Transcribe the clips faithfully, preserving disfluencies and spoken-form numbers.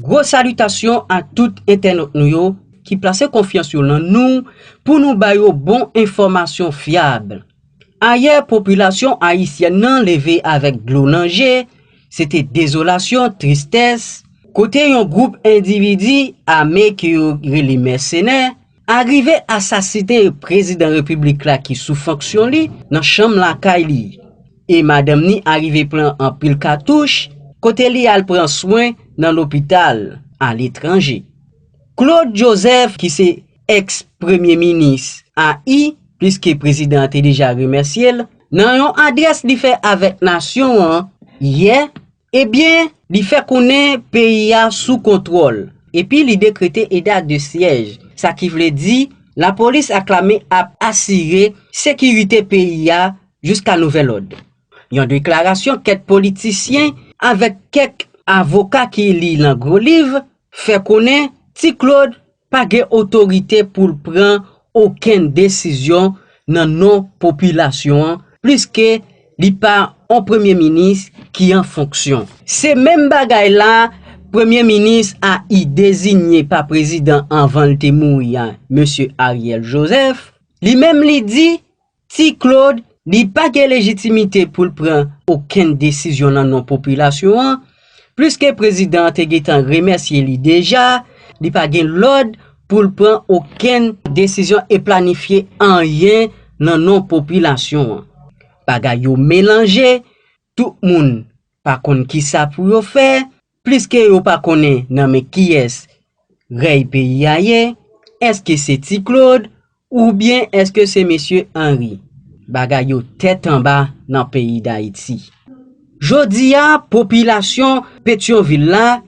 Gwo salitasyon a tout entènot nou yo ki plase konfyans yo nan nou pou nou ba yo bon enfòmasyon fyab. Ayè, popilasyon ayisyèn nan leve avèk dlo nan je, se te dezolasyon, tristès, kote yon gwoup endividi ame ke yo rele mèsenè, arive asasinen prezidan repiblik la ki sou fonksyon li nan chanm lakay li. E madanm ni arive pran anpil katouch, kote li al pran swen nan lopital aletranje. Claude Joseph, ki se èks premye minis a i, pliske prezidan an te deja remèsye l, nan yon adrès li fè avèk nasyon an yè, ebyen, li fè konnen peyi a sou kontwòl, epi li dekrete eta de syèj, sa ki vle di lapolis ak lame ap asire sekirite peyi a jiska nouvèl òd. Yon deklarasyon kèk politisyen avèk kèk avoka ki li nan gwo liv fè konnen Ti Claude pa gen otorite pou l pran okenn desizyon nan non popilasyon an, pliske li pa yon premye minis ki an fonksyon. Se menm bagay la premye minis a i deziye pa prezidan anvan l te mouri a, mesye Ariel Joseph, li menm li di, Ti Claude, li pa gen lejitimite pou l pran okenn desizyon nan non popilasyon an, pliske prezidan an te gentan remèsye li deja, li pa gen lòd pou l pran okenn desizyon e planifye anyen nan non popilasyon an. Bagay yo melanje, tout moun pa konn kisa pou yo fè, pliske yo pa konnen nan men kiyès rèy peyi a ye, èske se Ti Claude oubyen èske se mesye Henry? Bagay yo tèt anba nan peyi Dayiti. Jodi a, popilasyon Petyonvil la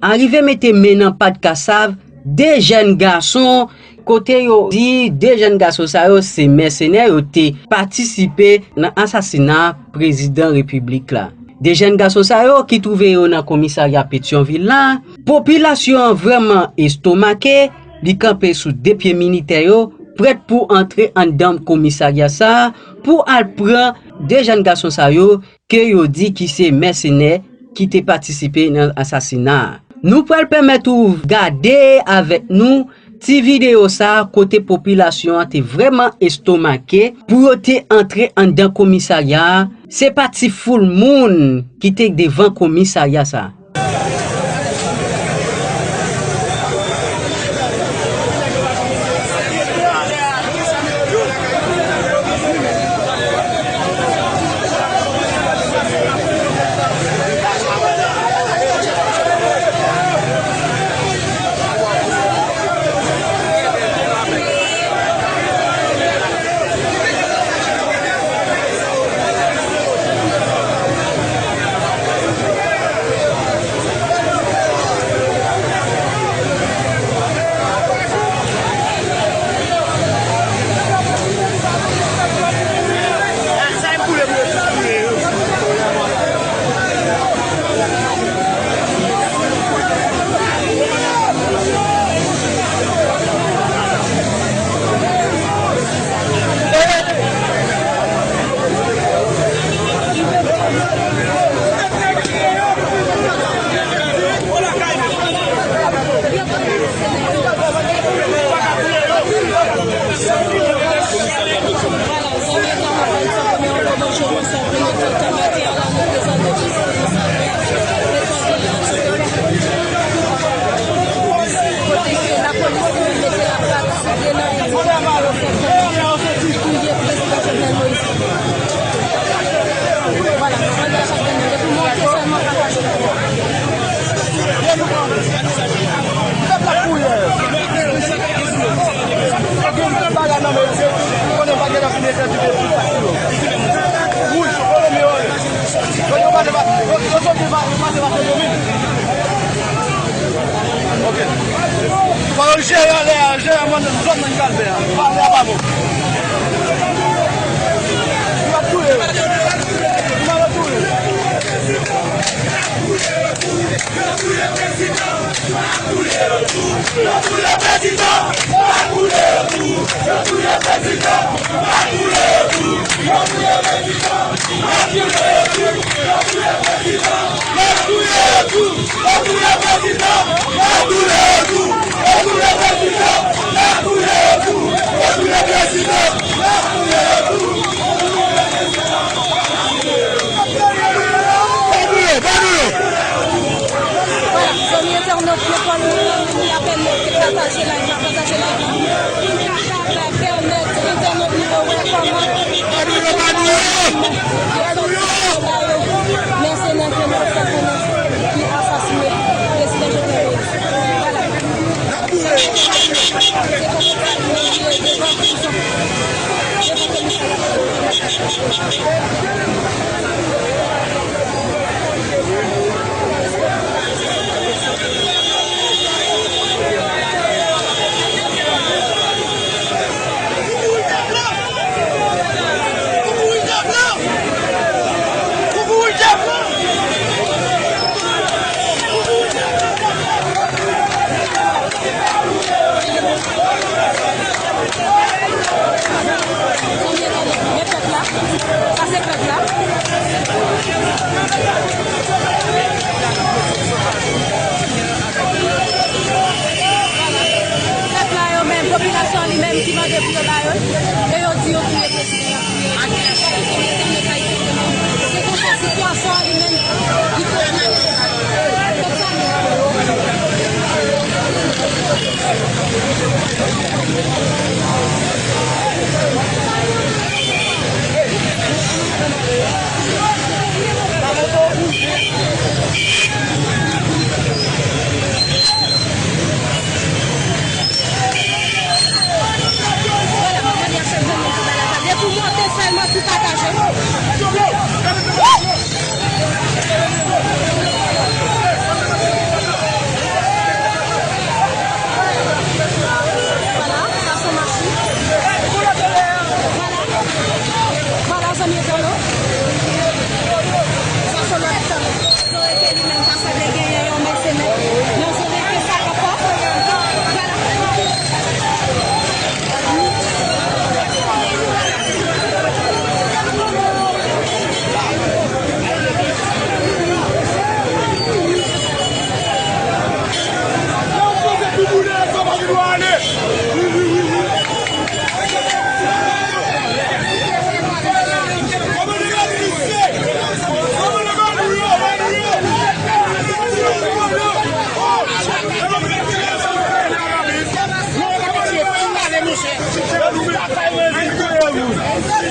arive mete men nan pat kasav de jèn gason, kote yo di de jèn gason sa yo se mèsenè, yo te patisipe nan asasina prezidan repiblik la. De jèn gason sa yo ki twouve yo nan komisarya Petyonvil la, popilasyon an vrèman estomake, li kanpe sou de pye militè yo, prèt pou antre anndan komisarya sa a, pou al pran de jèn gason sa yo ke yo di ki se mèsenè ki te patisipe nan asasina a. Nou pral pèmèt ou gade avèk nou ti videyo sa a kote popilasyon an te vrèman estomake pou yo te antre anndan komisarya a. Se pa ti foul moun ki te devan komisarya sa a. Ok. Fò yo jere anlè a, jere anlè zòn nan ki pral fè a. Pale a pa bon. Yo ap touye yo. Yo ap touye. Nenpòt moun nan, li apèn nou ki pataje live la, pataje live la. Pou n kapab pèmèt entènot nou yo wè kòman men se nan ke nou fè konnen ki asasine prezidan Jovenel Moïse. Vwala. Se konsa nou ye devan prizon. Devan komisarya. Sa se pèp la. Pèp la yo menm, popilasyon an li menm ki mande pou yo ba yo l, e yo di yo touye prezidan an. Se konsa sitiyasyon an li menm, li pral. Depi w monte sèlman, tou pataje. Vwala, sa se machin. Vwala. Vwala, zanmi entènot. Sa se lòt tan. Sa rete li menm, pa sanble genyen yon mèsenè. Non, se rete sa ankò. Vwala.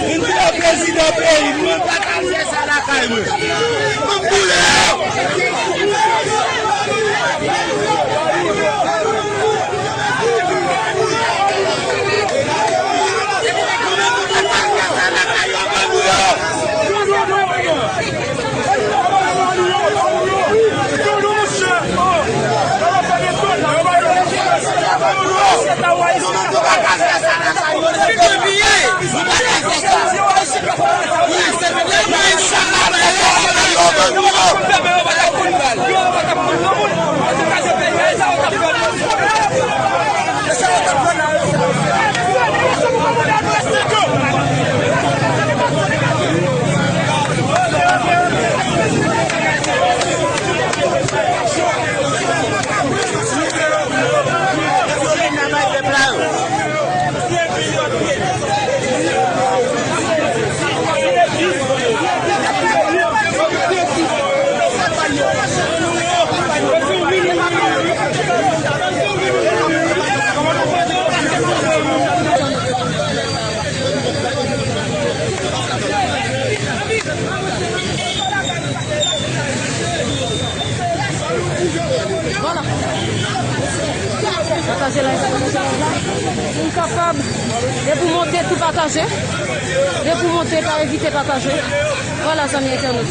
Vin touye prezidan peyi, nou menm pa ka al fè sa lakay mwen. Banm boule yo! Vwala. Pataje live la, pataje live la. Si w kapab, depi w monte, tou pataje. Depi w monte, pa ezite pataje. Vwala, zanmi entènot.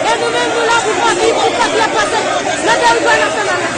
E nou menm, nou la pou fè viv sa k ap pase nan teritwa nasyonal la.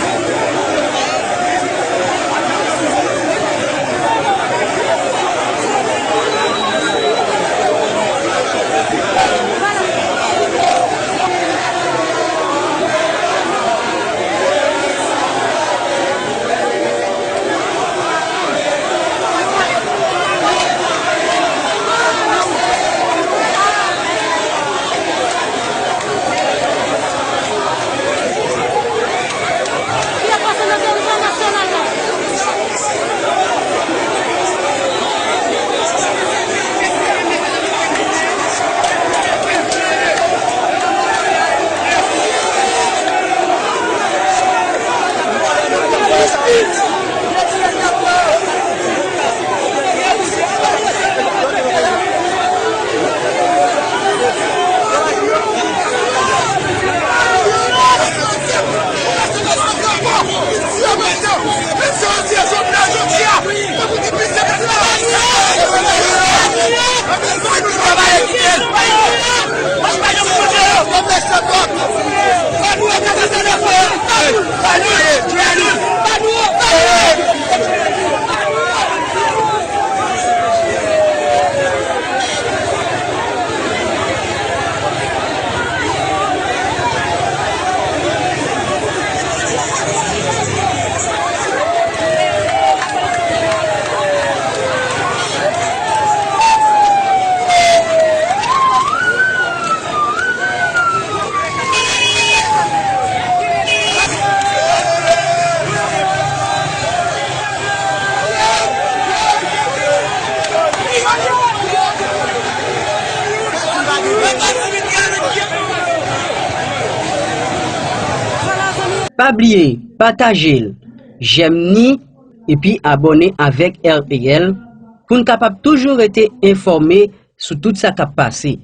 Pa bliye pataje l, jèm ni, epi abòne avèk R P L pou n kapab toujou rete enfòme sou tout sa k ap pase.